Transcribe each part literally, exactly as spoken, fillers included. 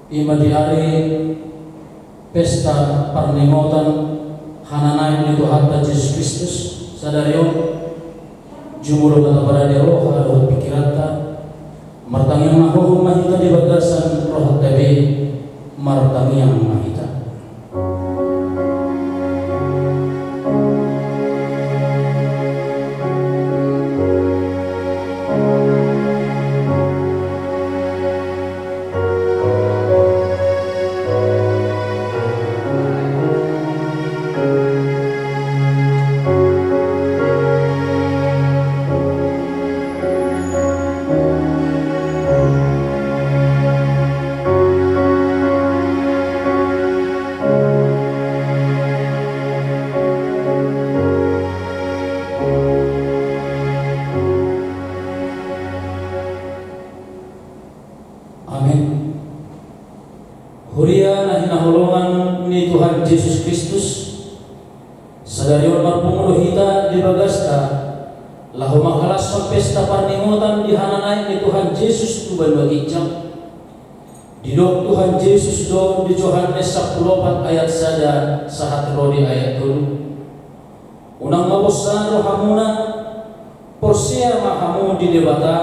I ma di ari pesta parningotan hananaek ni Tuhanta Jesus Kristus sadari on, jumolo ma taparade roha dohot pingkiranta. Martangiang na hohom ma hita di bagasan rohanta be. Martangiang ma hita. Amen. Huria na hinaholongan ni Tuhan Jesus Kristus, sadari on marpungu do hita di bagasta laho mangkalashon pesta parningotan di hananaek ni Tuhan Jesus tu banua ginjang. Didok Tuhan Jesus do di Johannes sampulu opat ayat sada sahat ro di ayat tolu. Unang mabonsa rohamuna, porsea ma hamu di Debata,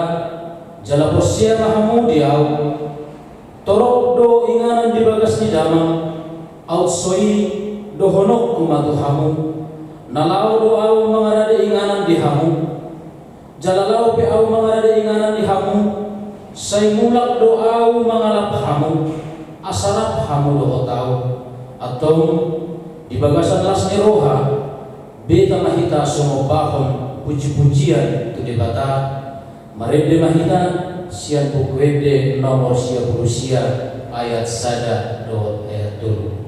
jala porsea ma hamu di Ahu. Torop do inganan di bagas ni Damang, aut so i dohononku ma tu hamu. Na laho do Ahu mangarade inganan di hamu. Jala laho pe Ahu mangarade inganan di hamu, sai mulak do Ahu mangalap hamu, asa rap hamu dohot Ahu. Antong, di bagasan las ni roha, beta ma hita songon pahompujipujian tu Debata. Marende ma hita sian Buku Ende nomor sia pulu sia ayat sada dohot ayat tolu.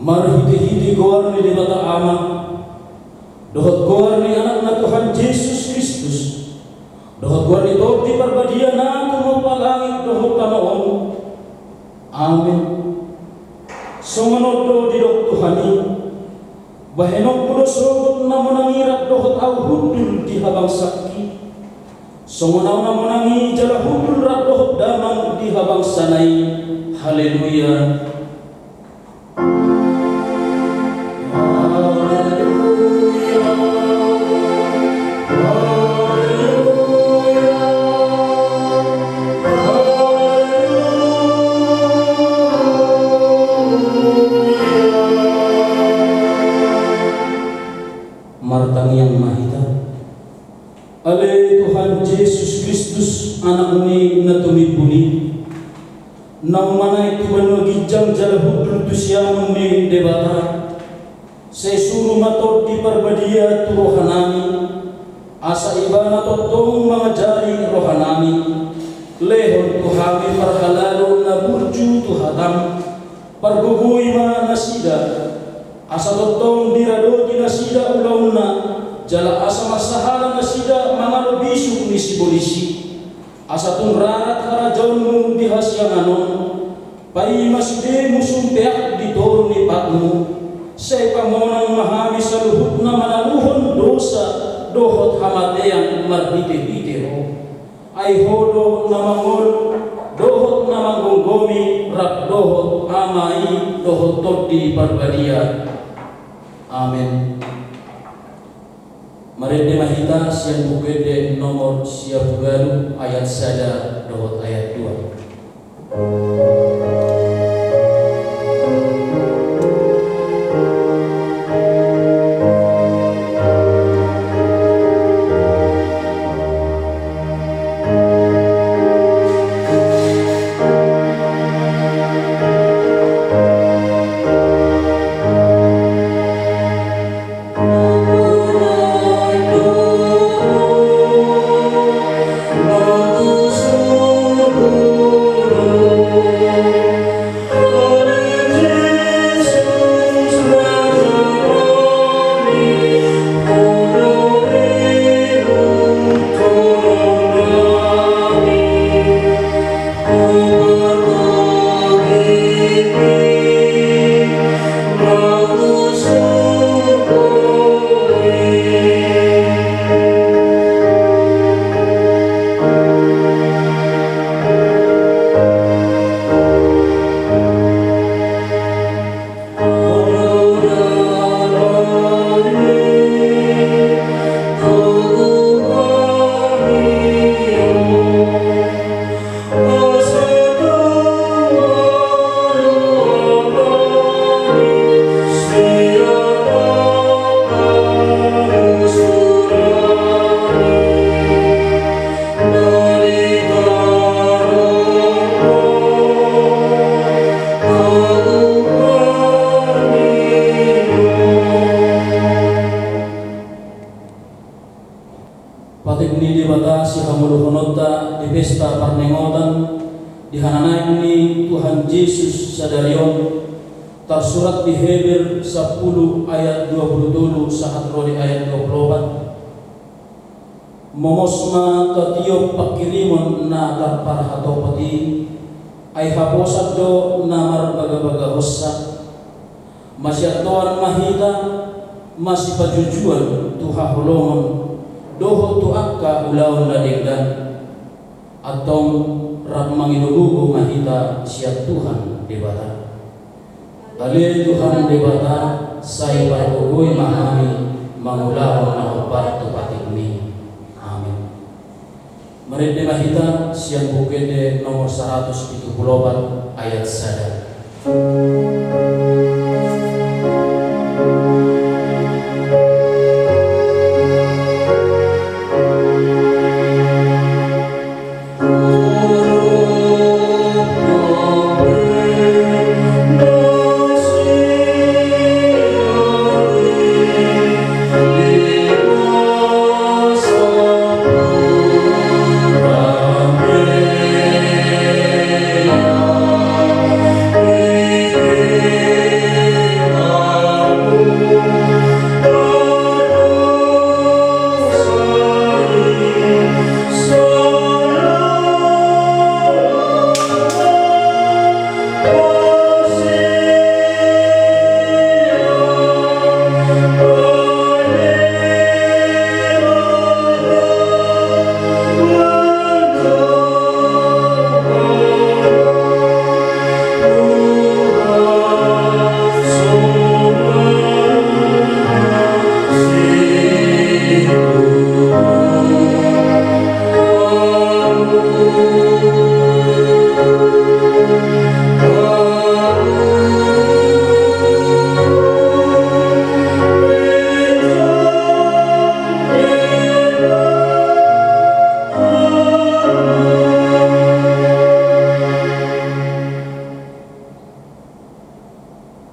Marhitehite goar ni Debata Ama, dohot goar ni Anakna Tuhan Jesus Kristus, dohot goar ni Tondi Parbadia na tumompa langit dohot tano on. Amen. Songon on do didok Tuhan i: Bahenonku do sogot na monang i rap dohot Ahu hundul di habangsangki, songon Ahu na monang i jala hundul rap dohot Damang di habangsana i. Haleluya. Jala hundul tu siamun ni Debata, sai suru ma Tondi Parbadia tu rohanami, asa Ibana tongtong mangajari rohanami. Lehon tu hami parhalado na burju tu hatam, pargogoi ma nasida, asa tongtong diradoti nasida ulaonna, jala asa marsahala nasida mangalo bisuk ni sibolis i. Asa tung rarat harajaonmu di hasiangan on, paima sude musum peak di toru ni patmu, sai pamonang ma hami saluhutna manaluhon dosa dohot hamatean marhitehite Ho. Ai Ho do na mangolu dohot na manggomgomi rap dohot Ama i dohot Tondi Parbadia. Amen. Marende ma hita sian Buku Ende nomor sia pulu ualu ayat sada dohot ayat dua. Patik ni Debata sihamolohononta di pesta parningotan di hananaek ni Tuhan Jesus sadari on, tarsurat di Heber sampulu ayat dua pulu tolu sahat ro di ayat dua pulu opat. Momos ma tatiop pangkirimon na tarparhatopot i, ai haposan do na marbagabagahonsa. Masiantoan ma hita, masipajujuan tu haholomon dohot tu angka ulaon na denggan. Antong rap mangido gogo ma hita sian Tuhan Debata. Ale Tuhan Debata, sai pargogoi ma hami mangulahon na hombar tu patikmi. Amen. Marende ma hita sian Buku Ende nomor saratus pitu pulu opat ayat sada.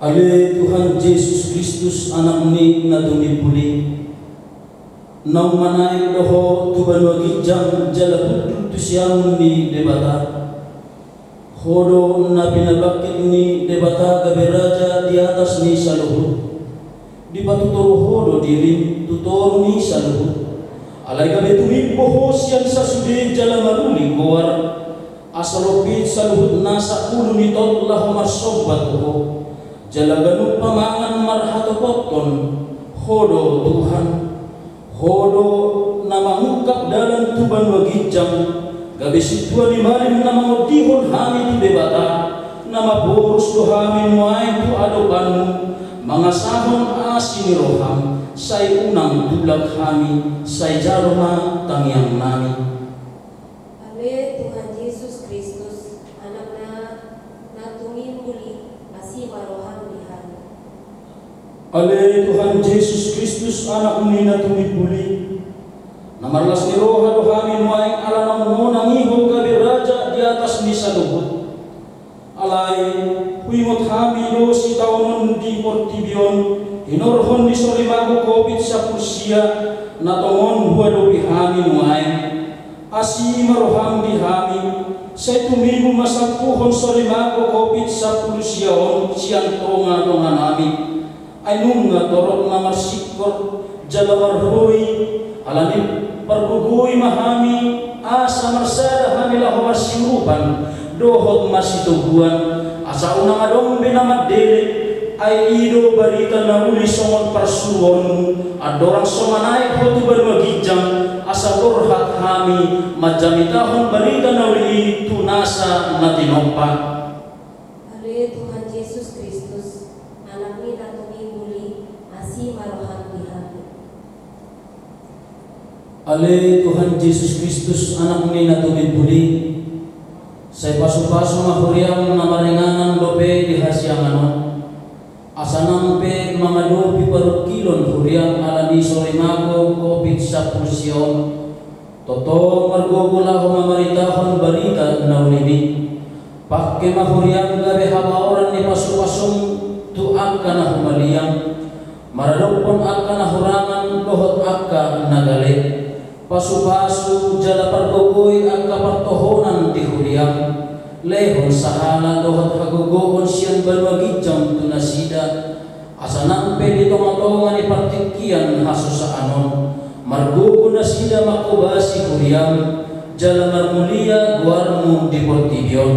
Ale Tuhan Jesus Kristus, Anak ni na tumimbul i, naung manaek do Ho tu banua ginjang jala hundul tu siamun ni Debata. Ho do na pinabangkit ni Debata gabe Raja di atas ni saluhut. Dipatutoru Ho do dirim tu toru ni saluhut. Alai gabe tumimbo Ho sian sasude jala maruli goar, asa lompit saluhut nasa ulu ni tot laho marsomba tu Ho. Jala ganup pamangan marhatopothon, Ho do Tuhan. Ho do na mangungkap dalan tu banua ginjang, gabe sintua ni malim na mangondihon hami tu Debata. Na mamborus do hami nuaeng tu adopanMu, mangasahon asi ni rohaM, sai unang tulak hami, sai jalo ma tangiangnami. Ale Tuhan Jesus Kristus, Anak na, na tumimbul i, asi ma rohaM di hami. Ale Tuhan Jesus Kristus, Anak ni na tumimbul i, na marlas ni roha do hami nuaeng ala naung Ho nangihon gabe Raja di atas ni saluhut. Alai huingot hami do sitaonon di portibi on hinorhon ni sorimago Covid sampulu sia na tongon huadopi hami nuaeng. Asi ma rohaM di hami, sai tumibu masampuhon sorimago Covid sampulu sia on sian tongatonganami. Ai nunga torop na marsingkor jala marhoi, alani i pargogoi ma hami, asa marsada hami laho marsiurupan dohot marsitoguan, asa unang adong be na mandele. Ai i do barita na uli songon parsuruonMu, andorang so manaek Ho tu banua ginjang, asa borhat hami manjamitahon barita na uli i tu nasa na tinompa. Ale Tuhan Jesus Kristus, Anak ni na tumimbul i, asi ma rohaM di hami. Ale Tuhan Jesus Kristus, Anak ni na tumimbul i, sai pasupasu ma huriaM na maringanan dope di hasiangan on, asa nang pe mangadopi parungkilon huriaM alani sorimago Covid sampulu sia on, tongtong margogo laho mamaritahon barita na uliMi. Pangke ma huriaM gabe habaoran ni pasupasu tu angka na humaliang, maradophon angka na hurangan dohot angka na gale. Pasupasu jala pargogoi angka partohonan di huriaM. Lehon sahala dohot hagogoon sian banua ginjang tu nasida, asa nang pe di tongatonga ni partingkian hasusaan on, margogo nasida manghobasi huriaM, jala marmulia goarMu di portibi on.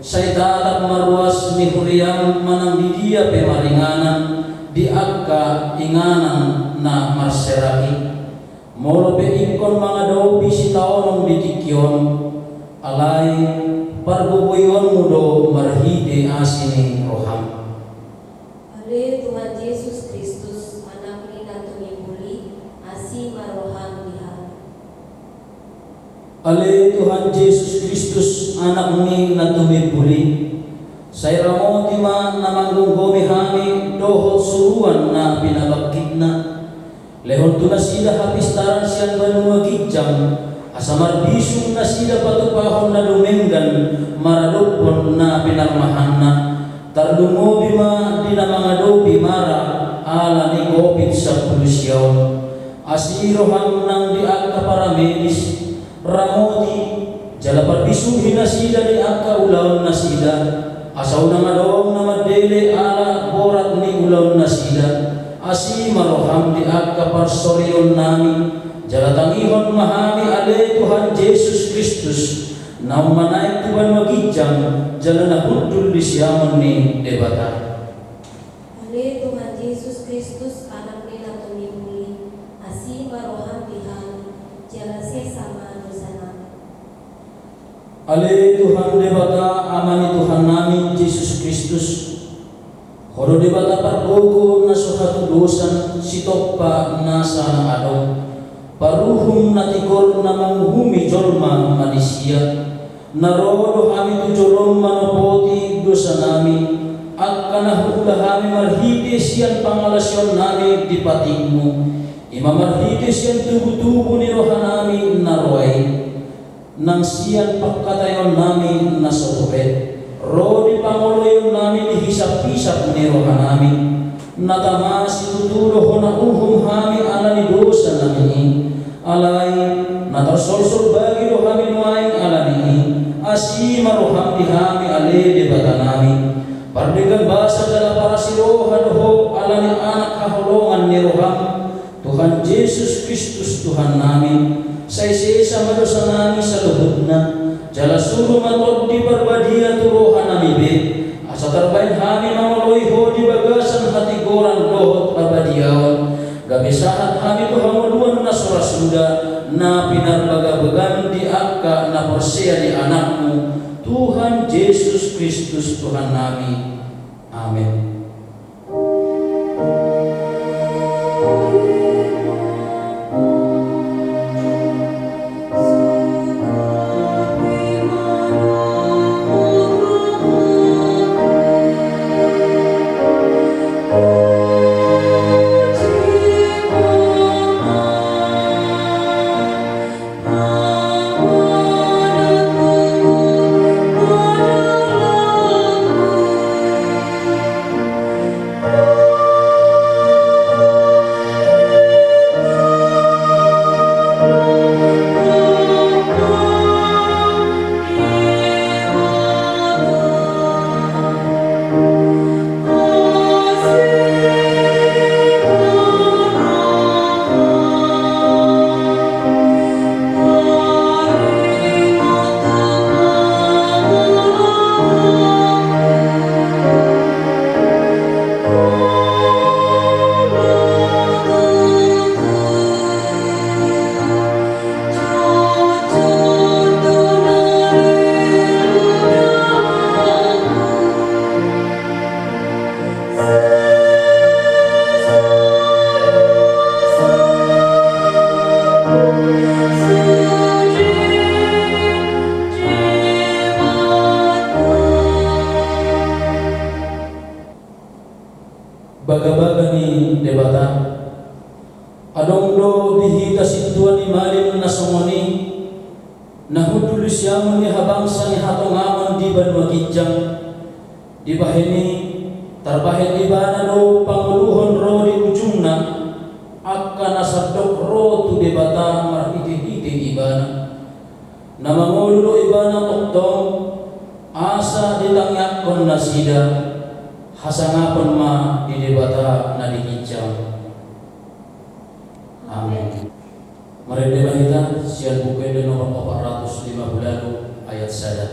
Sai tatap ma ruas ni huriaM manang di dia pe maringanan di angka inganan na marserak i. Molo pe ingkon mangadopi sitaonon di tingki on, alai pargogoionMu do marhite asi ni rohaM. Ale Tuhan Jesus Kristus, Anak ni na tumimbul i, asi ma rohaM di hami. Ale Tuhan Jesus Kristus, Anak ni na tumimbul i, sai ramoti ma na manggomgomi hami dohot suruan na pinabangkitna. Lehon tu nasida hapistaran sian banua ginjang, asa marbisuk nasida patupahon na dumenggan maradophon na pinarmahanna. Tarlumobi ma di na mangadopi mara ala ni Covid sampulu sia on. Asi rohaM nang di angka paramedis, ramoti jala parbisuhi nasida di angka ulaon nasida, asa unang adong na mandele ala borat ni ulaon nasida. Asi ma rohaM di angka parsorionnami, jala tangihon ma hami ale Tuhan Jesus Kristus, naung manaek tu banua ginjang jala na hundul di siamun ni Debata. Ale Tuhan Jesus Kristus, Anak ni na tumimbul i, asi ma rohaM di hami, jala sesa ma dosanami. Ale Tuhan Debata, Ama ni Tuhannami Jesus Kristus, Ho do Debata pargogo na so hatudosan, sitompa nasa na adong, paruhum na tigor na manguhumi jolma manisia, na ro do hami tu jolom manopoti dosanami, angka na huula hami marhite sian pangalasionnami di patikMu, i ma marhite sian tubutubu ni rohanami na roa i, nang sian pangkataionnami na so ture. Ro di pangoloionnami di hisaphisap ni rohanami. Na tama situtu do hona uhum hami ala ni dosanami i. Alai na tarsolsol bagi do hami nuaeng ala ni i. Asi ma roham di hami ale Debatanami. Pardenggan basa jala parasi roha do ho ala ni Anak haholongan ni roham, Tuhan Jesus Kristus Tuhannami. Sai sesa ma dosanami saluhutna, jala suru ma Tondi Parbadia tu rohanami be, asa tarbahen hami mangoloi ho di bagasan hatigoran dohot habadiaon, gabe sahat hami tu hangoluan na so ra suda, na pinarbagabagam di angka na porsea di Anakmu, Tuhan Jesus Kristus Tuhannami. Amen. Bagabaga ni Debata. Adong do di hita sintua ni malim na songon i, na hundul di siamun ni habangsa ni hatongamon di banua ginjang. Dibahen i, tarbahen ibana do pangoluhon ro di ujungna, angka na sandok ro tu Debata marhitehite ibana. Na mangolu do ibana tongtong, asa ditangiangkon nasida, hasangapon ma di Debata na di ginjang. Amen. Marende ma hita sian Buku Ende nomor opat ratus lima puluh ayat sada.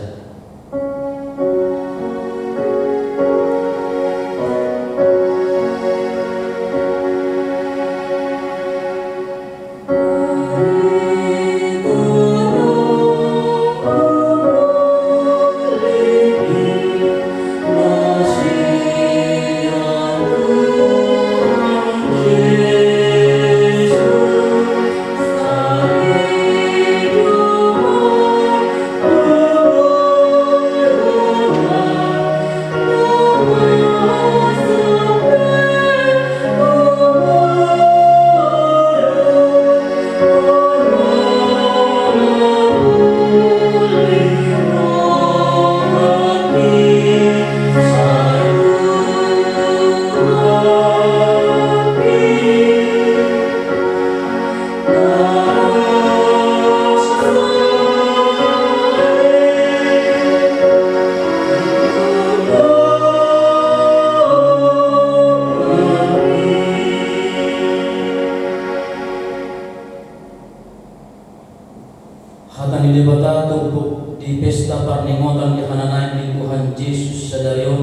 Hata ni Debata turpuk di pesta parningotan di hananaek ni Tuhan Jesus sadari on,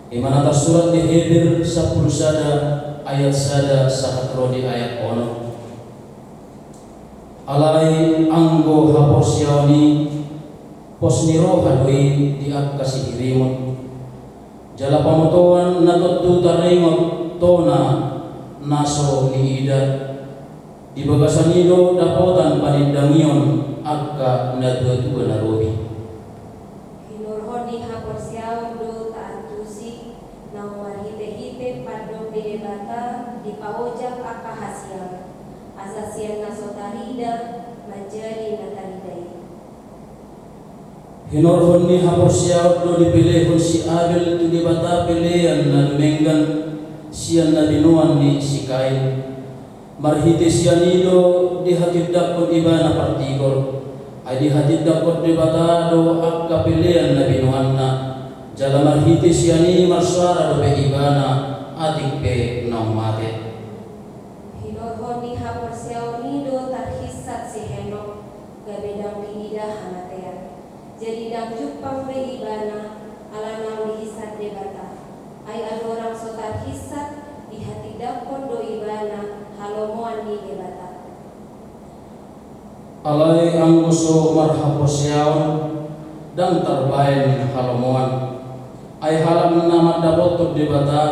i ma na tarsurat di Heber sampulu sada ayat sada sahat ro di ayat onom. Alai anggo haporseaon i, pos ni roha do i di angka sihirimon. Jala pamotoan na tontu taringot tona na so niida. Di bagasan i do dapotan panindangion angka natuatua na robi. Hinorhon ni haporseaon do taantusi, naung marhitehite pandok ni Debata dipaojak angka hasiangan, asa sian na so tarida manjadi na tarida i. Hinorhon ni haporseaon do dipelehon si Abel tu Debata pelean na dumenggan sian na binoan ni si Kain. Marhite sian i do dihatindanghon ibana partigor. Ai dihatindanghon Debata do angka pelean na binoanna, jala marhite sian i marsoara dope ibana, atik pe naung mate. Hinorhon ni haporseaon i do tarhinsat si Henok, gabe ndang diida hamatean. Jadi ndang jumpang be ibana, ala naung dihinsat Debata. Ai andorang so tarhinsat, dihatindanghon do ibana halomoan ni Debata. Alai anggo so marhaporseaon, ndang tarbaen halomoan. Ai halak na mandapothon Debata,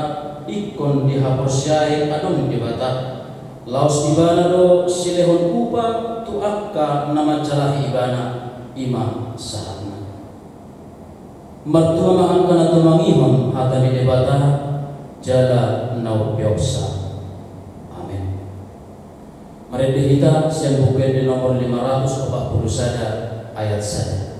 ingkon dihaporseai adong Debata. Laos ibana do silehon upa tu angka na manjalahi ibana, i ma sahatna. Martua ma angka na tumangihon hata ni Debata, jala na umpeopsa. Amen. Marende hita sian Buku Ende nomor lima ratus opat puluh sada, ayat sada.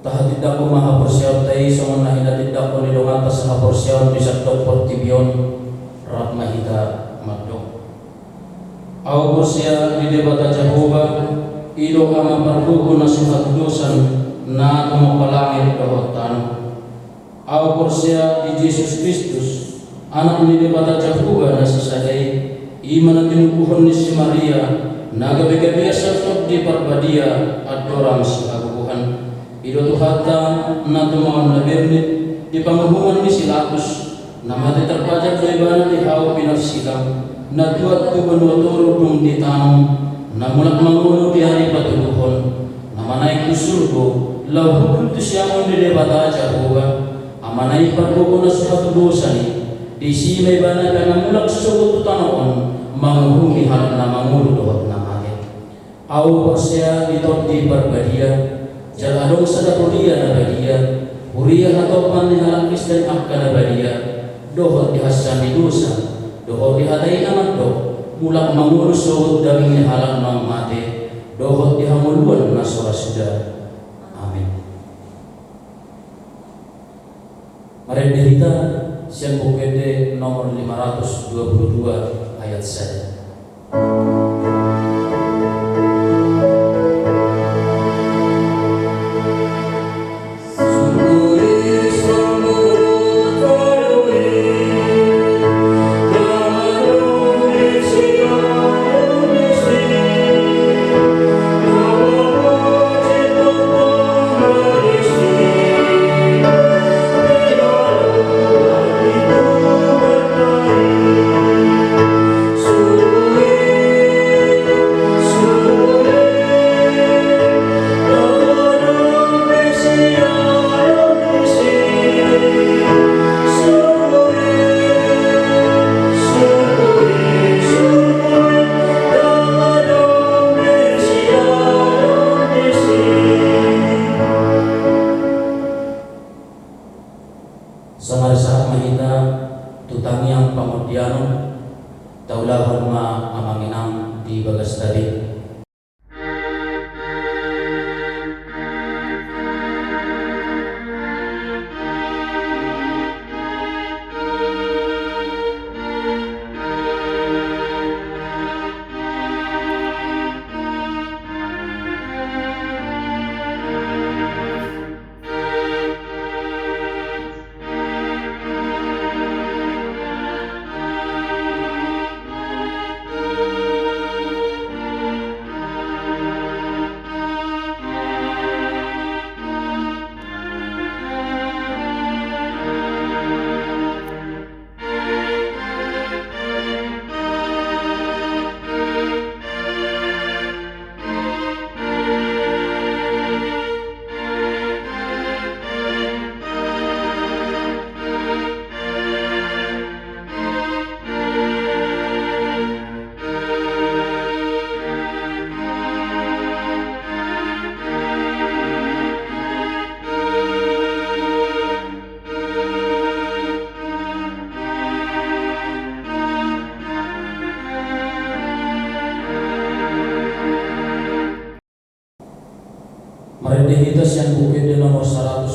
Tahatindanghon ma haporseaonta i songon na hinatindanghon ni donganta sahaporseaon di sandok portibi on. Rap ma hita mandok. Ahu porsea di Debata Jahowa, i do Ama pargogo na so hatudosan, na tumompa langit dohot tano. Ahu porsea di Jesus Kristus, Anak ni Debata Jahowa na sisada i, i ma na tinubuhon ni si Maria, na gabegabean sian Tondi Parbadia andorang sihagogohan. I do Tuhanta, na tumaon na bernit, di panguhuman ni si Latus, na mate tarpajak do ibana di hau pinarsilang, na tuat tu banua toru dung ditanom, na mulak mangolu di ari patuduhon, na manaek tu surgo, laho hundul tu siamun ni Debata Jahowa, Amana i pargogo na so hatudosan i, disi ma ibana pe na mulak sogot tu tano on, manguhumi halak na mangolu dohot na mate. Ahu porsea di Tondi Parbadia, jala adong sada huria na badia, huria hatompan ni halak Kristen angka na badia, dohot di hansean ni dosa, dohot di hata i na mandok, mulak mangolu sogot daging ni halak naung mate, dohot di hangoluan na so ra suda. Amen. Marende hita sian Buku Ende nomor lima ratus dua puluh dua, ayat sada. Sangari sahat ma hita tu tangiang pangondianon, taulahon ma amang inang di bagas tabi.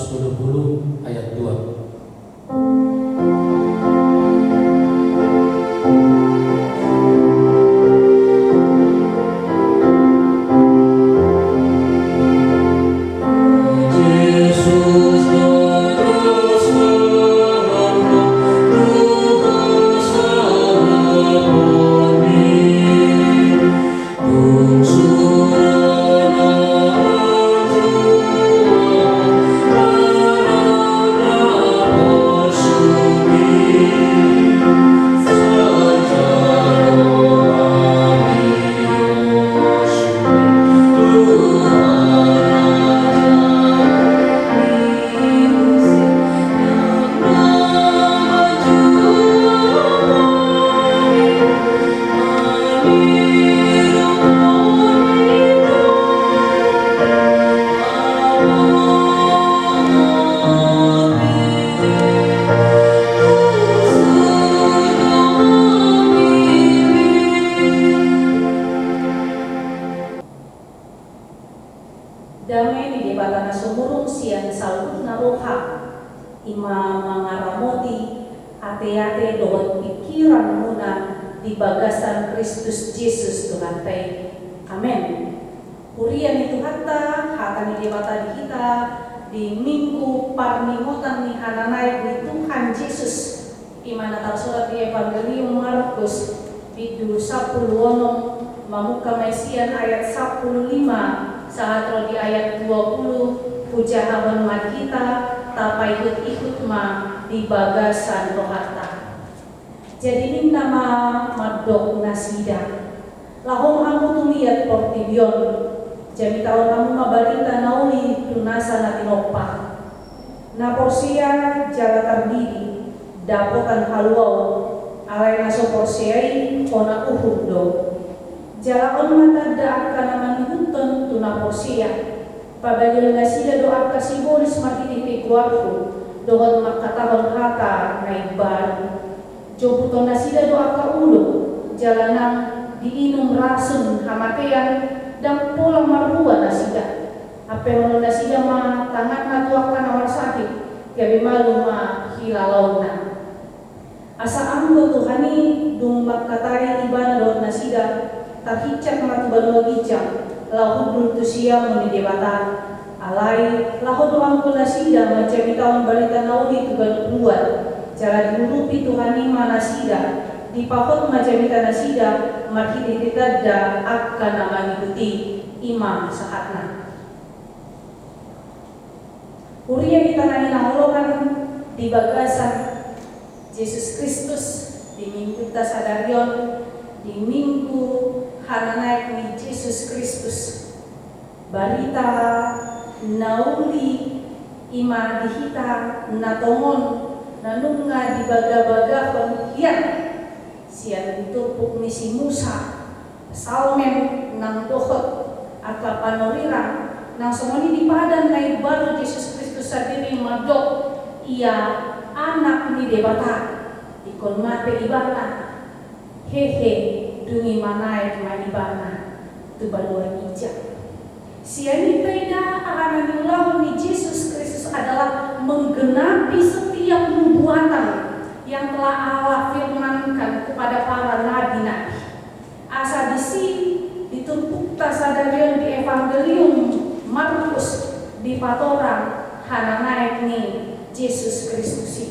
Dua puluh ayat dua. Dame ni Debata na sumurung sian saluhutna roha, i ma mangaramoti ateate dohot pingkiranmuna di bagasan Kristus Jesus Tuhanta i. Amen. Huria ni Tuhanta, hata ni Debata di hita di Minggu parningotan ni hananaek ni Tuhan Jesus, i ma na tarsurat di Evangelium Markus, bindu sampulu onom, mamungka ma i sian ayat sampulu lima sahat ro di ayat dua pulu. Hujahahon ma di hita, tapaihut-ihut ma di bagasan rohanta. Jadi ninna ma mandok nasida: Laho ma hamu tu liat portibi on, jamitahon hamu ma barita na uli tu nasa na tinompa. Na porsea jala tardidi, dapotan haluaon, alai na so porsea i hona uhum do. Jala on ma tanda angka na mangihuthon tu na porsea: Pabalion nasida do angka sibolis marhitehite goarhu, dohot mangkatahon hata na imbaru. Jobuton nasida do angka ulu, jala nang diinum rasun hamatean, ndang pola marhua nasida. Ampehonon nasida ma tanganna tu angka na marsahit, gabe malum ma hilalaonna. Asa anggo Tuhan i dung mangkatai ibana dohot nasida, tarhinsat ma tu banua ginjang, laho hundul tu siamun ni Debata. Alai laho do anggo nasida manjamitahon barita na uli tu ganup ruar, jala diurupi Tuhan i ma nasida, dipahot ma jamita nasida marhitehite tanda angka na mangihut i. I ma sahatna. Huria hita na hinaholongan di bagasan Jesus Kristus, di Minggunta sadari on, di Minggu hananaek ni Jesus Kristus, barita na uli i ma di hita na tongon na nunga dibagabagahon hian sian turpuk ni si Musa, Psalmen nang dohot angka panurirang, nang songon i di Padan na imbaru Jesus Kristus sandiri mandok Ia Anak ni Debata, ingkon mate Ibana, hehe, dung i manaek ma Ibana tu banua ginjang. Sian i taida aha na niulahon ni Jesus Kristus adalah menggenapi setiap nubuatan yang telah Allah firmankan kepada para nabi-nabi. Asa disi di turpukta sadari on di Evangelium Markus dipatorang hananaek ni Jesus Kristus i.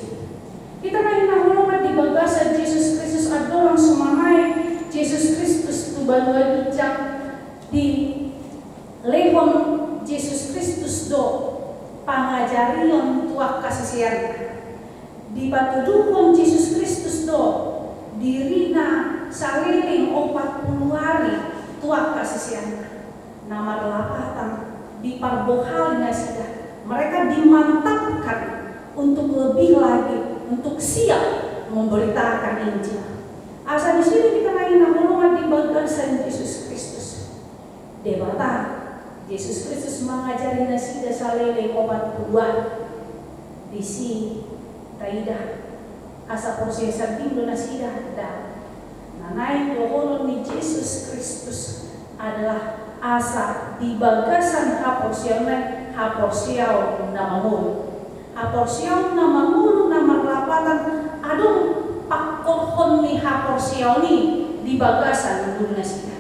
Hita na hinaholongan di bagasan Jesus Kristus, andorang so manaek Jesus Kristus tu banua ginjang, dilehon Jesus Kristus do pangajarion tu angka siseanna. Dipatuduhon Jesus Kristus do dirina saleleng opat pulu ari tu angka siseanna. Na marlapatan diparbohali nasida, mereka dimantapkan untuk lebih lagi, untuk siap memberitakan Injil. Asa disi do hita na hinaholongan di bagasan Jesus Kristus. Debata, Jesus Kristus mangajari nasida saleleng opat pulu ari. Disi taida asa porsea sambing do nasida? Ndang. Na naeng dohonon ni Jesus Kristus adalah asa di bagasan haporseaonna i, haporseaon na mangolu. Haporseaon na mangolu na marlapatan adong pangkorhon ni haporseaon i di bagasan ngolu nasida.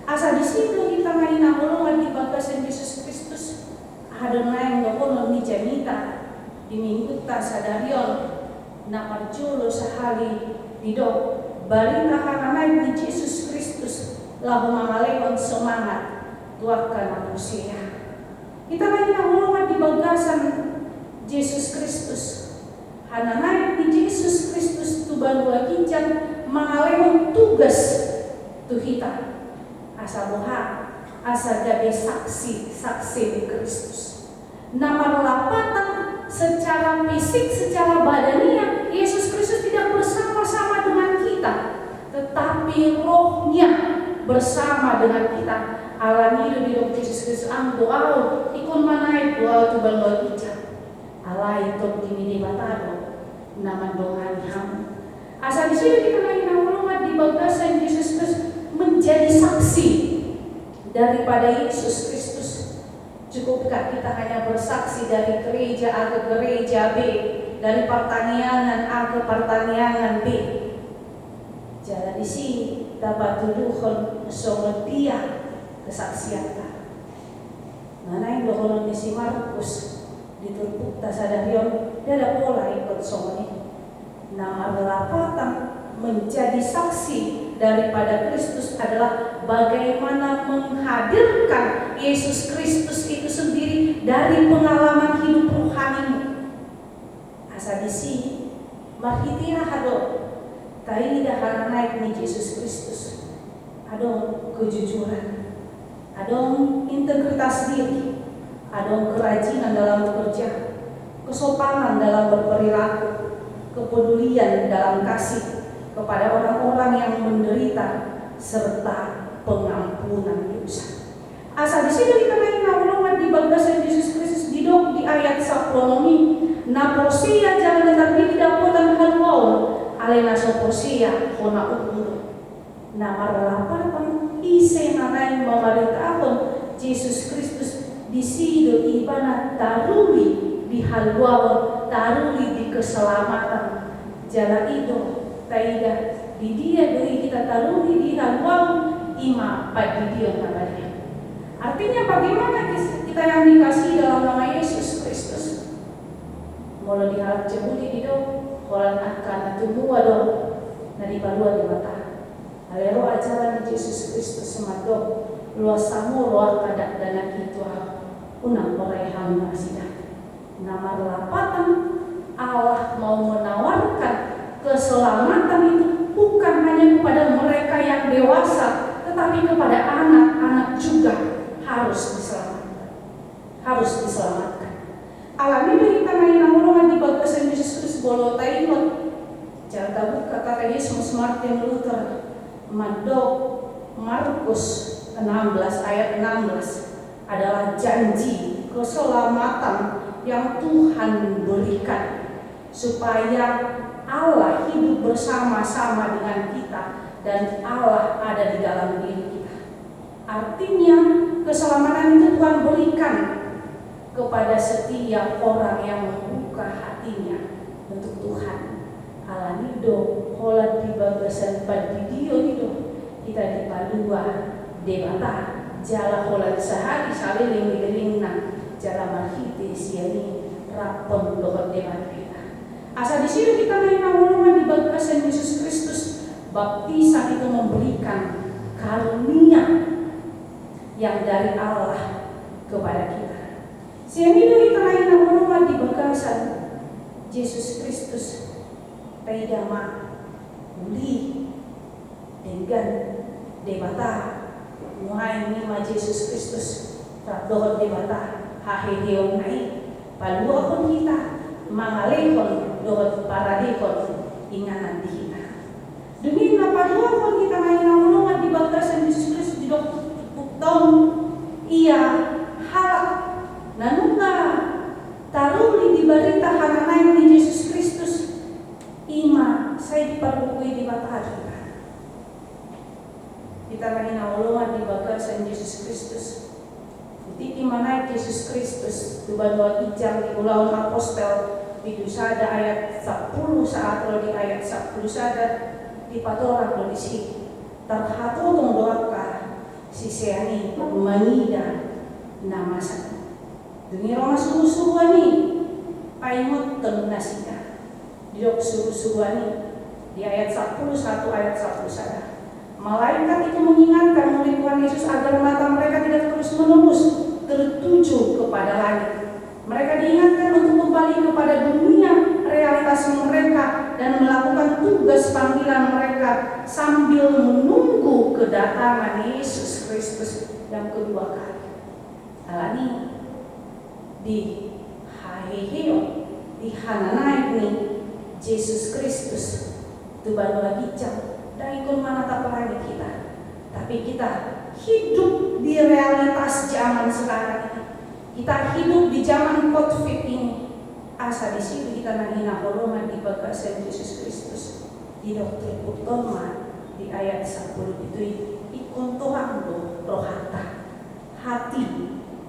Asa disi do hita na hinaholongan di bagasan Jesus Kristus, aha do naeng dohonon ni jamita di minggunta sadari on, na parjolo sahali didok barita hana naek ni Jesus Kristus laho mangalehon semangat tu angka na porsea. Hita na hinaholongan di bagasan Jesus Kristus, hana naek ni Jesus Kristus tu banua ginjang mangalehon tugas tu hita. Asa boha? Asa gabe saksi, saksi ni Kristus. Na marlapatan secara fisik, secara badania, Yesus Kristus tidak bersama-sama dengan kita, tetapi rohnya bersama dengan kita. Alani i do didok Jesus Kristus, anggo ahu ingkon manaek do ahu tu banua ginjang. Alai Tondi ni Debata do na mandongani hamu. Asa disi do hita na hinaholongan di bagasan Jesus Kristus menjadi saksi daripada Yesus Kristus. Cukupkah kita hanya bersaksi dari gereja A ke gereja B, dari partangiangan A ke partangiangan B? Jala disi tapatuduhon songon dia kesaksianta. Na naeng dohonon ni si Markus di turpukta sadari on, ndada pola ingkon songon i. Na marlapatan menjadi saksi daripada Kristus adalah bagaimana menghadirkan Yesus Kristus itu sendiri dari pengalaman hidup rohanimu. Asa disi marhite aha do taida hana naek ni Jesus Kristus? Adong kejujuran, adong integritas diri, adong kerajinan dalam bekerja, kesopanan dalam berperilaku, kepedulian dalam kasih kepada orang-orang yang menderita, serta pengampunan dosa. Asa disi do hita na hinaholongan di bagasan Jesus Kristus, didok di ayat sampulu onom i, na porsea jala na tardidik dapotan haluaon, alai na so porsea hona uhum do. Na marlapatan ise na naeng mamaritahon Jesus Kristus, disi do ibana taruli di haluaon, taruli di keselamatan. Jala i do taida, di dia do i hita taruli di haluaon, i ma pandidion na badia. Artinya bagaimana kis-, kita yang dikasihi dalam nama Yesus Kristus? Molo di halak Jahudi didok, holan angka na tumua do na dipalua Debata. Alai ro ajaran ni Jesus Kristus mandok, loas hamu roham dakdanak i tu ahu, unang borai hamu nasida. Na marlapatan Allah mau menawarkan keselamatan itu bukan hanya kepada mereka yang dewasa, tetapi kepada anak-anak juga harus diselamatkan. Harus diselamatkan. Alani do hita na hinaholongan di bagasan Jesus Kristus, molo taingot jala tabuka katekismus Martin Luther, mandok Markus enam belas ayat enam belas adalah janji keselamatan yang Tuhan berikan, supaya Allah hidup bersama-sama dengan kita dan Allah ada di dalam diri kita. Artinya, keselamatan itu Tuhan berikan kepada setiap orang yang membuka hatinya untuk Tuhan. Alani do holan di bagasan pandidion i do hita dipalua Debata, jala holan sahali saleleng ni lelengna, jala marhite sian i rap dohot Debata hita. Asa disi do hita na hinaholongan di bagasan Jesus Kristus, baptisan itu memberikan karunia yang dari Allah kepada kita. Sian i do hita na hinaholongan di bagasan Jesus Kristus, taida ma uli denggan Debata, nuaeng i ma Jesus Kristus rap dohot Debata haheheonna i paluahon hita mangalehon dohot paradehon inganan di hita. Dung i na paluahon hita na hinaholongan di bagasan Jesus Kristus, didok turpukta on, ia halak na nunga taruli di barita hana naek ni Jesus Kristus, i ma sai dipargogoi Debata do ibana. Hita na hinaholongan di bagasan Jesus Kristus, di tingki Manaek Jesus Kristus tu banua ginjang di Ulaon Apostel, bindu sada ayat sampulu sahat ro di ayat sampulu sada, dipatorang do disi. Tarhatotong do angka sisean i mangida na masa i. Dung i ro ma surusuruan i paingothon nasida. Didok surusuruan i di ayat sampulu satu, ayat sampulu sada. Malaikat itu mengingatkan murid Tuhan Yesus agar mata mereka tidak terus-menerus tertuju kepada langit. Mereka diingatkan untuk kembali kepada dunia realitas mereka dan melakukan tugas panggilan mereka sambil menunggu kedatangan Yesus Kristus yang kedua kali. Alani i, di haheheon, di hananaek ni Jesus Kristus tu banua ginjang, dang ingkon manatap langit hita, tapi kita hidup di realitas zaman sekarang ini. Kita hidup di zaman covid ini. Asa disi do hita na hinaholongan di bagasan Jesus Kristus. Didok turpukta on ma di ayat sampulu pitu i, ingkon torang do rohanta. Hati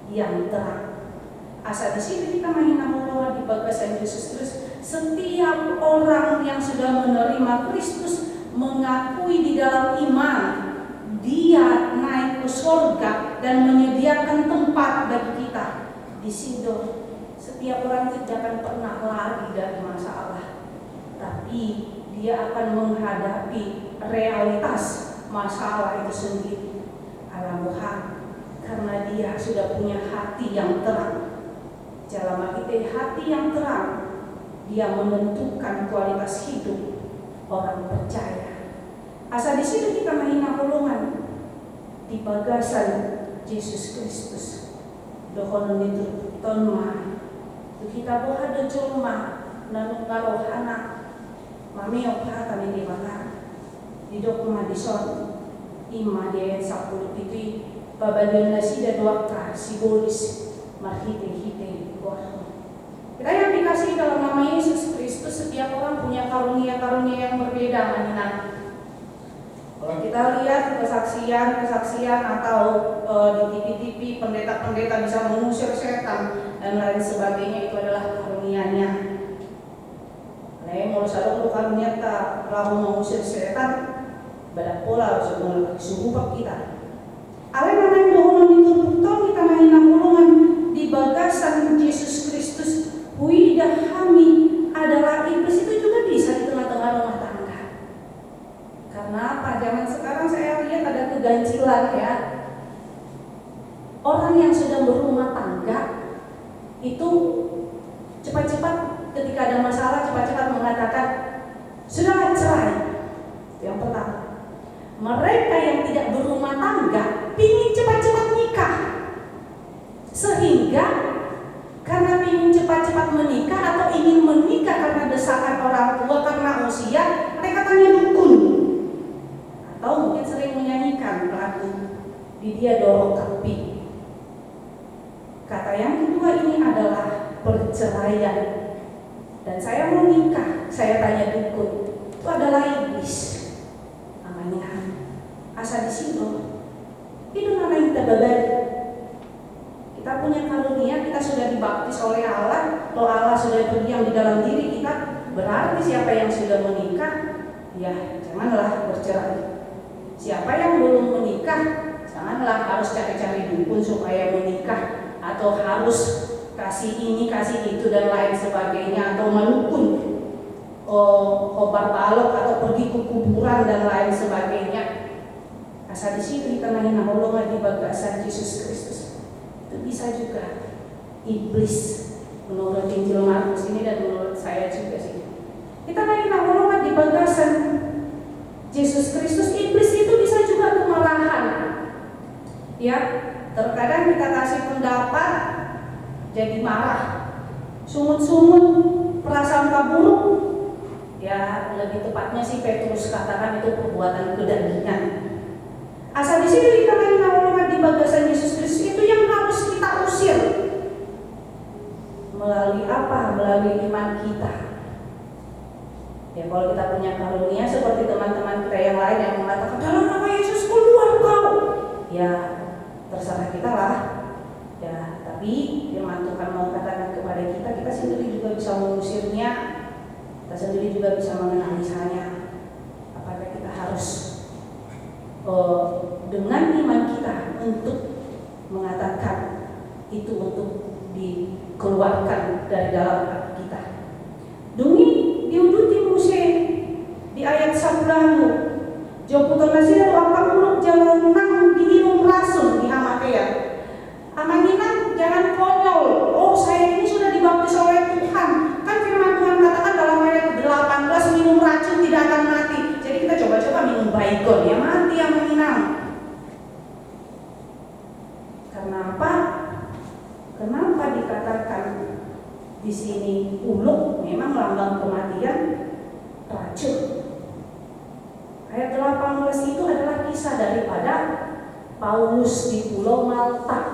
yang terang. Asa disi do hita na hinaholongan di bagasan Jesus Kristus. Setiap orang yang sudah menerima Kristus, mengakui di dalam iman, dia naik ke sorga dan menyediakan tempat bagi kita. Disi do, setiap orang itu tidak akan pernah lari dari masalah, tapi dia akan menghadapi realitas masalah itu sendiri. Ala boha? Karena dia sudah punya hati yang terang. Jala marhite hati yang terang, dia menentukan kualitas hidup orang percaya. Asa disi do hita na hinaholongan di bagasan Jesus Kristus. Dohonon ni turpukta on ma tu hita, boha do jolma na nunga rohana mameop hata ni Debata. Didok ma dison, i ma di ayat sampulu pitu i, pabalion nasida do angka sibolis marhitehite goarmu. Kita yang dikasihi dalam nama Yesus Kristus, setiap orang punya karunia-karunia yang berbeda, ma inang. Kalau kita lihat kesaksian-kesaksian atau, eh, di T V-T V, pendeta-pendeta bisa mengusir setan dan lain sebagainya, itu adalah karunianya. Alai molo so adong do karunianta laho mangusir setan, badan pola so mulak surupak hita. Alai na naeng dohonon ni turpukta on hita na hinaholongan di bagasan Jesus Kristus, huida hami adalah iblis itu juga bisa di tengah-tengah rumah tangga. Karena apa? Zaman sekarang saya lihat ada keganjilan, ya. Orang yang sudah berumah tangga itu cepat-cepat, ketika ada masalah, cepat-cepat mengatakan, "Sudahlah, cerai." Itu yang pertama. Mereka yang tidak berumah tangga pingin cepat-cepat nikah. Sehingga karena pingin cepat-cepat menikah atau ingin menikah karena desakan orang tua, karena usia, mereka tanya dukun. Atau mungkin sering menyanyikan lagu, "Di dia dorong kapi." Kata yang kedua ini adalah perceraian. Dan saya mau nikah, saya tanya dukun. Itu adalah iblis. Ama inang. Asa disi do. I do na naeng tababari. Kita punya karunia, kita sudah dibaptis oleh Allah, Roh Allah sudah berdiam di dalam diri kita, berarti siapa yang sudah menikah, ya, janganlah bercerai. Siapa yang belum menikah, janganlah harus cari-cari dukun supaya menikah, atau harus kasih ini, kasih itu, dan lain sebagainya, atau mandukun, oh, hombar balok, atau pergi ke kuburan, dan lain sebagainya. Asa disi do hita na hinaholongan di bagasan Jesus Kristus. Itu bisa juga iblis, menurut Injil Markus ini dan menurut saya juga sih. Hita na hinaholongan di bagasan Jesus Kristus, iblis itu bisa juga kemarahan. Ya, terkadang kita kasih pendapat, jadi marah. Sungut-sungut, prasangka buruk. Ya, lebih tepatnya sih Petrus katakan itu perbuatan kedagingan. Asa disi do hita na hinaholongan di bagasan Jesus Kristus, itu yang harus kita usir. Melalui apa? Melalui iman kita. Ya, kalau kita punya karunia seperti teman-teman kita yang lain yang mengatakan, "Dalam nama Yesus, keluar kau." Ya, terserah kita lah. Ya, tapi firman Tuhan mau katakan kepada kita, kita sendiri juga bisa mengusirnya, kita sendiri juga bisa mengenalisanya. Apakah kita harus, eh, dengan iman kita untuk mengatakan itu untuk dikeluarkan dari dalam hati kita? Dung i diuduti muse di ayat sampulu ualu, jomputon nasida do angka ulok jala nang diinum racun di hamatean. Amang inang, jangan konyol. Oh, saya ini sudah dibaptis oleh Tuhan. Kan firman Tuhan katakan dalam ayat delapan belas, minum racun tidak akan mati. Jadi kita coba-coba minum Baygon, ya mati, amang inang. Karena apa? Kenapa dikatakan di sini ulok? Memang lambang kematian, racun. Ayat delapan belas itu adalah kisah daripada Paulus di Pulau Malta.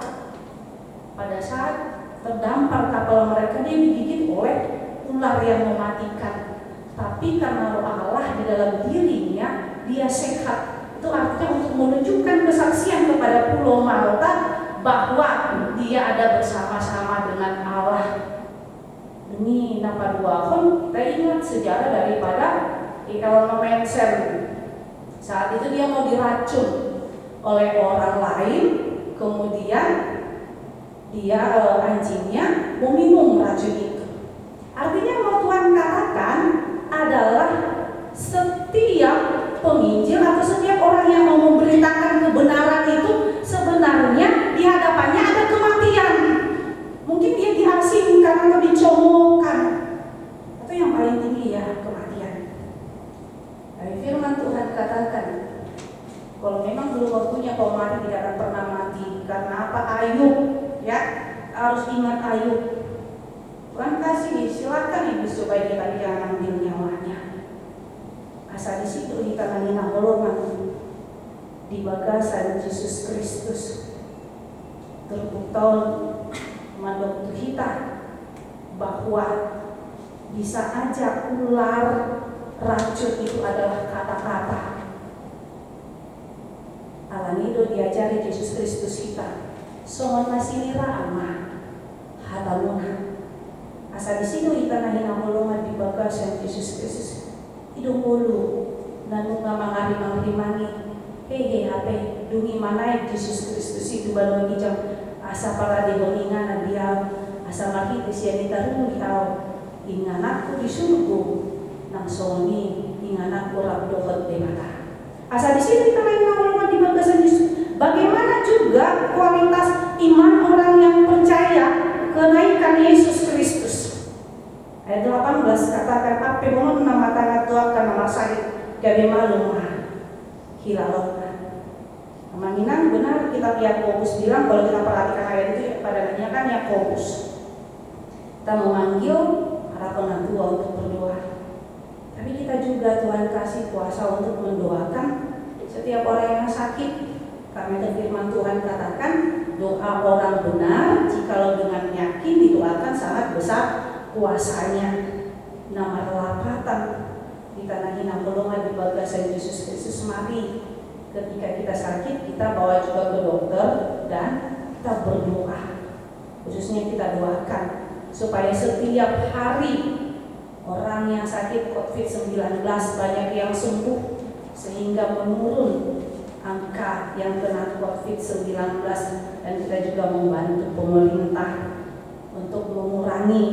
Pada saat terdampar kapal mereka, dia digigit oleh ular yang mematikan. Tapi karena roh Allah di dalam dirinya, dia sehat. Itu artinya untuk menunjukkan kesaksian kepada Pulau Malta bahwa dia ada bersama-sama dengan Allah. Dung i na paduahon, kita ingat sejarah daripada Elmer Mencen. Saat itu dia mau diracun oleh orang lain, kemudian dia, eh, anjingnya meminum racun itu. Artinya, mau Tuhan katakan adalah setiap penginjil atau setiap orang yang mau memberitakan kebenaran itu sebenarnya di hadapannya ada kematian. Mungkin dia diasingkan atau dicomokkan. Atau yang paling tinggi ya kematian. Tapi firman Tuhan katakan, kalau memang belum waktunya kau mati, tidak akan pernah mati. Karena apa? Ayub, ya, harus ingat Ayub. Tuhan kasih, silakan Ibu supaya kita bisa ngambil nyawanya. Asa di situ hita na hinaholongan di bagasan Jesus Kristus. Turpukta on mandok tu hita bahwa bisa aja ular, racun itu adalah kata-kata. Alani i do diajari Jesus Kristus hita, songon na siniraan ma hatamuna. Asa di si do hita na hinaholongan di bagasan Jesus Kristus. I do ngolu na nunga mangarimang-rimangi. Hehe, hape dung i manaek Jesus Kristus i tu banua ginjang, asa paradehon inganan di ahu, asa marhite sian i taruli ahu, ingananku di surgo, nang songon i ingananku rap dohot Debata. Asa di si do hita na hinaholongan di bagasan Jesus. Bagaimana juga kualitas iman orang yang percaya kenaikan Yesus Kristus? Ayat delapan belas katakan, ampe bonoonna ma tangan tu angka na marsahit, gabe malum ma hilalaonna. Amang inang, benar kitab Yakobus bilang, kalau kita perhatikan ayat itu, pada akhirnya kan Yakobus. Kita memanggil para penatua untuk berdoa. Tapi kita juga Tuhan kasih kuasa untuk mendoakan setiap orang yang sakit. Karena itu firman Tuhan katakan, doa orang benar, jikalau dengan yakin didoakan, sangat besar kuasanya. Na marlapatan hita na hinaholongan di bagasan Jesus Kristus, mari ketika kita sakit, kita bawa juga ke dokter dan kita berdoa. Khususnya kita doakan supaya setiap hari orang yang sakit covid sembilan belas banyak yang sembuh, sehingga menurun angka yang kena covid sembilan belas, dan kita juga membantu pemerintah untuk mengurangi,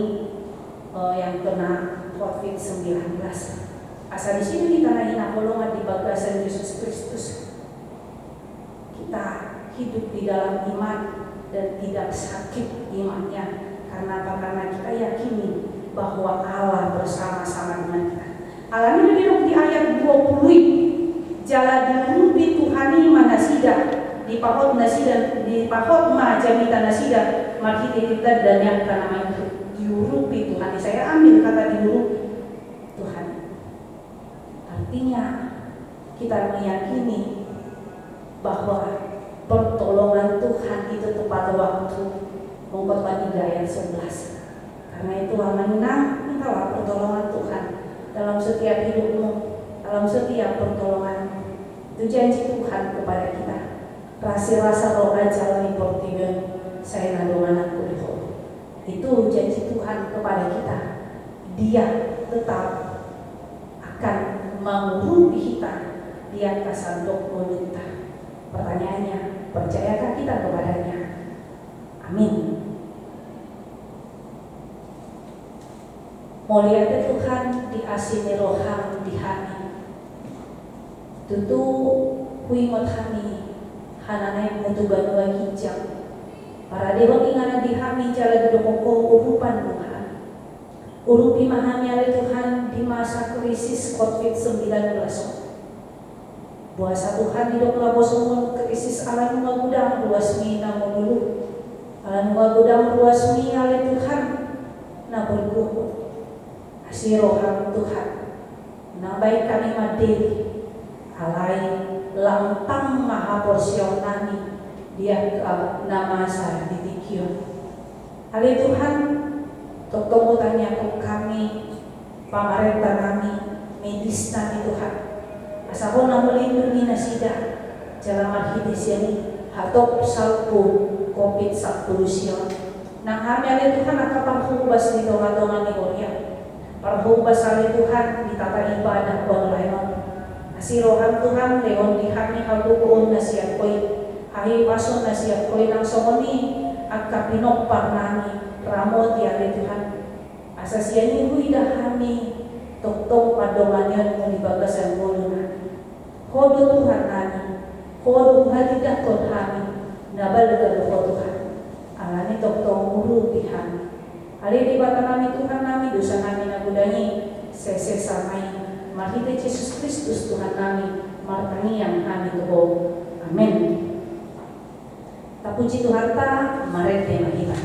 eh, yang kena covid sembilan belas. Asa di si do hita na hinaholongan di bagasan Jesus Kristus. Kita hidup di dalam iman dan tidak sakit imannya. Karena apa? Karena kita yakini bahwa Allah bersama-sama dengan kita. Alani i didok di ayat dua puluh i, jala diurupi Tuhan i ma nasida, dipahot nasida, dipahot ma jamita nasida marhite tanda ni angka na mate i. Diurupi Tuhan i. Saya ambil kata diurupi Tuhan i. Artinya, kita meyakini bahwa pertolongan Tuhan itu tepat waktu. Pengkhotbah tiga ayat sebelas. Karena itu, amang inang, mintalah pertolongan Tuhan dalam setiap hidupmu, dalam setiap pertolonganmu. Itu janji Tuhan kepada kita. Rasi rasa roh aja ni portiben. Sai na dongananku di ho. Itu janji Tuhan kepada kita. Dia tetap akan mengurupi kita di angka sandok ngolunta. Pertanyaannya, percayakah kita kepada-Nya? Amin. Mauliate Tuhan di asi ni roham di hami. Tutu huingot hami hananaekmu tu banua ginjang. Paradehon inganan di hami jala didokhon ho urupanmu hami. Urupi ma hami ale Tuhan di masa krisis covid sembilan belas on. Boasa Tuhan didok na bosongon krisis ala nunga godang ruasmi na mangolu, ala nunga godang ruasmi ale Tuhan na mangolu. Asi roham Tuhan, unang baen hami mandele, alai lantang ma haporseaonnami di angka na masa di tingki on. Ale Tuhan, tongtong hutangiangkon hami pamarentanami, medisnami Tuhan. Asa Ho na malindungi nasida jala marhite sian i hatop salpu covid sampulu sia on. Nang hami ale Tuhan angka parhobas di tongatonga ni huria, parhobas ale Tuhan di tata ibadah baru lae on. Asi roham Tuhan, lehon di hami hagogoon na sian Ho i, hahipason na sian Ho i, nang songon i angka pinomparnami, ramoti ale Tuhan. Asa sian i huida hami tongtong pandonganionmu di bagasan ngolunami. Ho do Tuhannami, Ho do huhatindangkon hami, na balga do Ho Tuhan. Alani tongtong urupi hami. Ale Debatanami Tuhannami, dosanami na godang i sesesa ma i. Marhite Jesus Kristus Tuhannami, martangiang hami tu Ho. Amen. Tapuji Tuhanta, marende ma hita.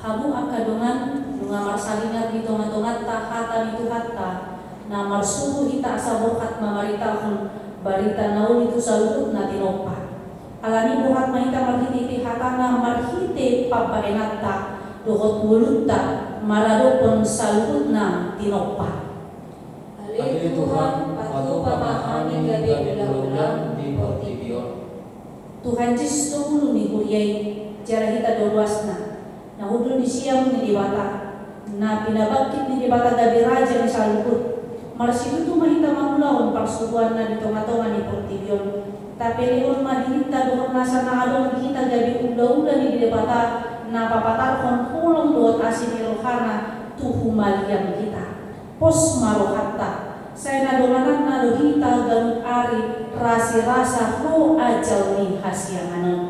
Hamu angka dongan, nunga marsaringar di tongatonganta hata ni Tuhanta, na marsuruh hita asa borhat mamaritahon barita na uli tu saluhutna tinompa. Alani borhat ma hita marhitehite hatana, marhite pambahenanta dohot ngolunta maradophon saluhutna tinompa. Ale Tuhan, patupa ma hami gabe ulaonam di portibi on. Tuhan Jesus do ngolu ni huria i, Jala hita do ruasna, na hundul ni siamun ni Debata, na pinabangkit ni Debata gabe raja ni saluhut. Marsitutu ma hita mangulahon parsuruanna di tongatonga ni portibi on. Tapelehon ma dirinta dohot nasa na adong di hita gabe ulaula ni Debata, na papatarhon holong dohot asi ni rohana tu humaliang hita. Pos ma rohanta, sai na dongananna do hita ganup ari, rasirasa ro ajal ni hasiangan on.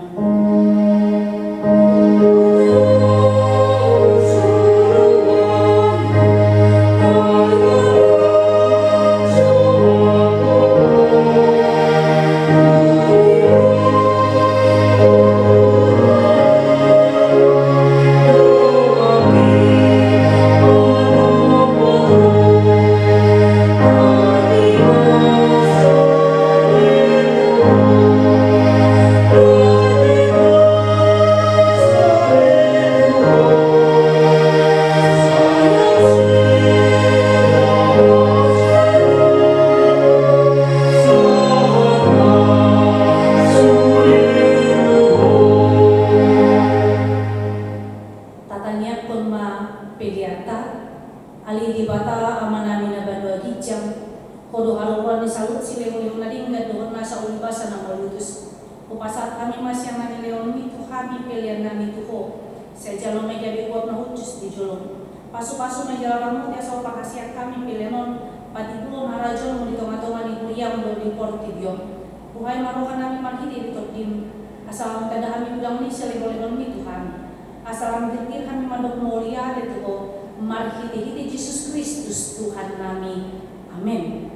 Tatangiangkon ma peleanta. Ale Debata Amanami na banua ginjang, Ho do haroroan ni saluhut sileholeho na denggan dohot nasa ulibasa na mauliutus. Hupasahat hami ma sian hanileonmi tu hami peleannami tu Ho. Sai jalo ma i gabe uap na hushus di jolom. Pasupasu ma i jala ramoti asa huparhaseang hami pelean on, patimbulhon harajaonmu di tongatonga ni huriam dohot di portibi on. Buhai ma rohanami marhite di tondim, asa lam tanda hami godang ni sileholehoonmi tu hami. Asa lam girgir hami mandok mauliate tu Ho, marhitehite Jesus Kristus Tuhannami. Amen.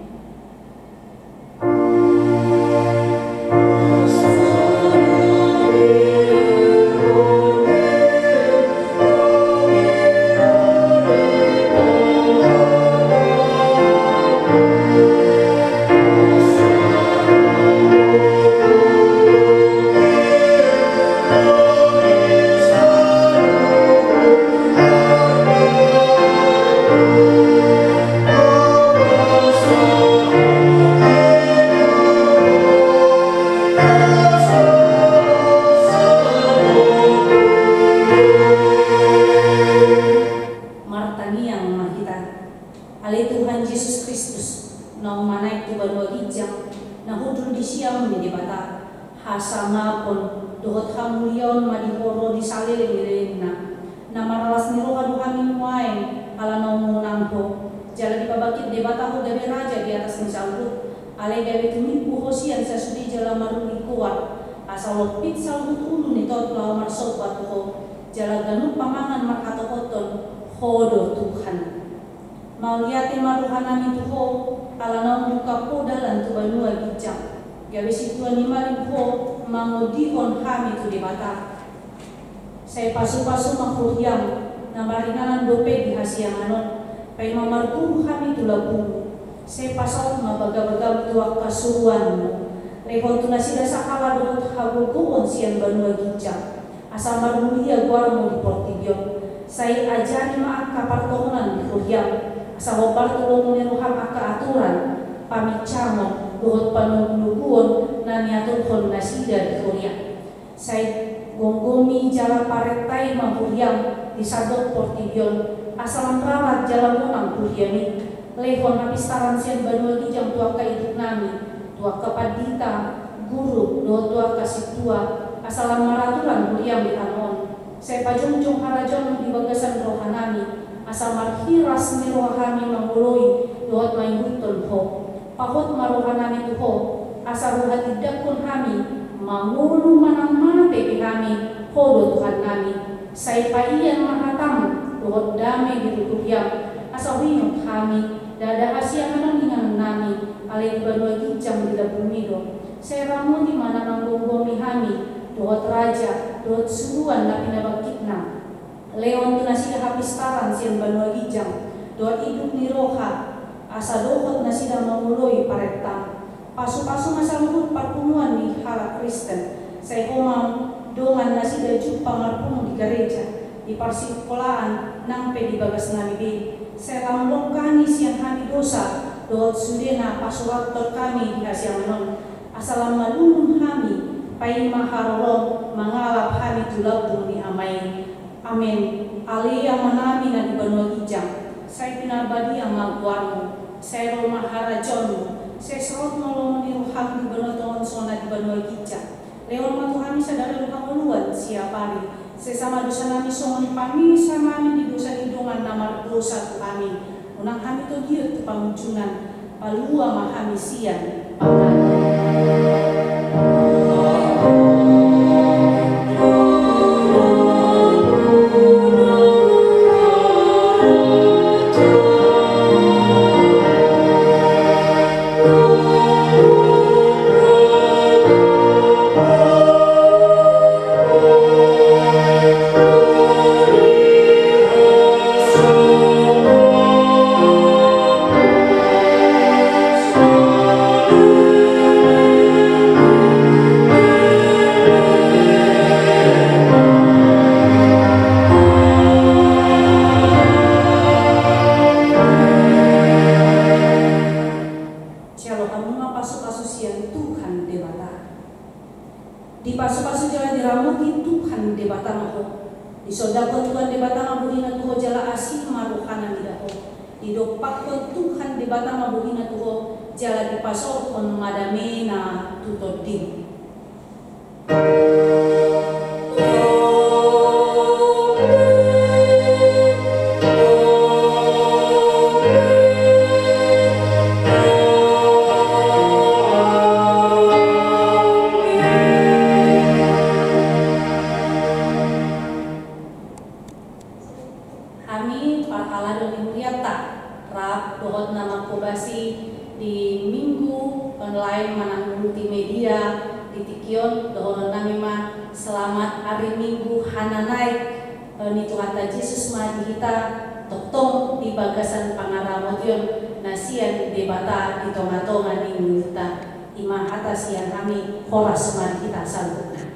Martangiang ma hita. Ale Tuhan Jesus Kristus, naung manaek tu banua ginjang, na hundul di siamun ni Debata, hasangapon dohot hamuliaon ma di Ho ro di saleleng ni lelengna. Na marlas ni roha do hami nuaeng, ala naung monang Ho, jala dipabangkit Debata Ho gabe raja di atas ni saluhut, alai gabe tumimbo Ho sian sasude jala maruli goar, asa lompit saluhut ulu ni tot laho marsomba tu Ho, jala ganup pamangan marhatohothon Ho do Tuhan. Mauliate ma rohanami tu Ho, ala naung ungkap Ho dalan tu banua ginjang, gabe sintua ni malim Ho mangondihon hami tu Debata. Sai pasupasu ma huriam, na maringanan dope di hasiangan on, paima marguru hami tu lambungmu. Sai pasaut ma bagabagam tu angka suruanmu. Lehon tu nasida sahala dohot hagogoon sian banua ginjang. Asa marmulia goarmu di portibi on. Sai ajari ma angka partohonan di huriam, asa hombar tu lomo ni roham angka aturan, paminsangon dohot panogunoguon na niaturhon nasida di huriam. Sai gomgomi jala parentai ma huriam di sandok portibi on, asa lam rarat jala monang huriam i. Lehon hapistaran sian banua ginjang tu angka idupnami, tu angka pandita, guru, dohot tu angka sintua, asa lam maraturan huriam di tano on. Sai pajongjong harajaonmu di bagasan rohanami, asa marhiras ni roha hami mangoloi dohot mangihuthon Ho. Pahot ma rohanami tu Ho, asa huhatindangkon hami, mangolu manang mate pe hami, Ho do Tuhannami. Sai paian ma hatam dohot dame di huriam, asa huingot hami, ndada hasiangan on inganannami, alai di banua ginjang di lambungmi do. Sai ramoti ma na manggomgomi hami, dohot raja, dohot suruan na pinabangkitna. Lehon tu nasida hapistaran sian banua ginjang, dohot idup ni roha, asa dohot nasida mangoloi parentam. Pasupasu ma saluhut parpunguan ni halak Kristen, sai Ho ma dongan nasida jumpa marpungu di gareja, di parsikolaan nang pe di bagasnami be. Sai lam longkangi sian hami dosa dohot sude na pasurathon hami di hasiangan on, asa lam malungun hami Paima harorom mangalap hami tu lambung ni Ama i. Amen. Ale Amanami na di banua ginjang, sai pinarbadia ma goarmu, sai ro ma harajaonmu, sai saut ma lomo ni roham di banua tonga on songon na di banua ginjang. Lehon ma tu hami sadari on hangoluan siapari, sesa ma dosanami songon panisahonami di dosa ni dongan na mardosa tu hami. Unang hami togihon tu pangunjunan, palua ma hami sian pangago. Jalo hamu ma pasupasu sian Tuhan Debata. Dipasupasu jala diramoti Tuhan Debata ma ho. Disondangkon Tuhan Debata ma bohina tu ho jala asi ma rohana mida ho. Didompakkon Tuhan Debata ma bohina tu ho jala dipasaorhon ma damena tu tondim. Hami parhalado ni hurianta, rap dohot na manghobasi di Minggu online manang multimedia di tingki on, dohononnami ma selamat ari Minggu hananaek, eh, ni Tuhanta Jesus ma di hita, tongtong di bagasan pangaramotion na sian Debata di tongatonga ni ngolunta. I ma hata sian hami, horas ma di hita saluhutna.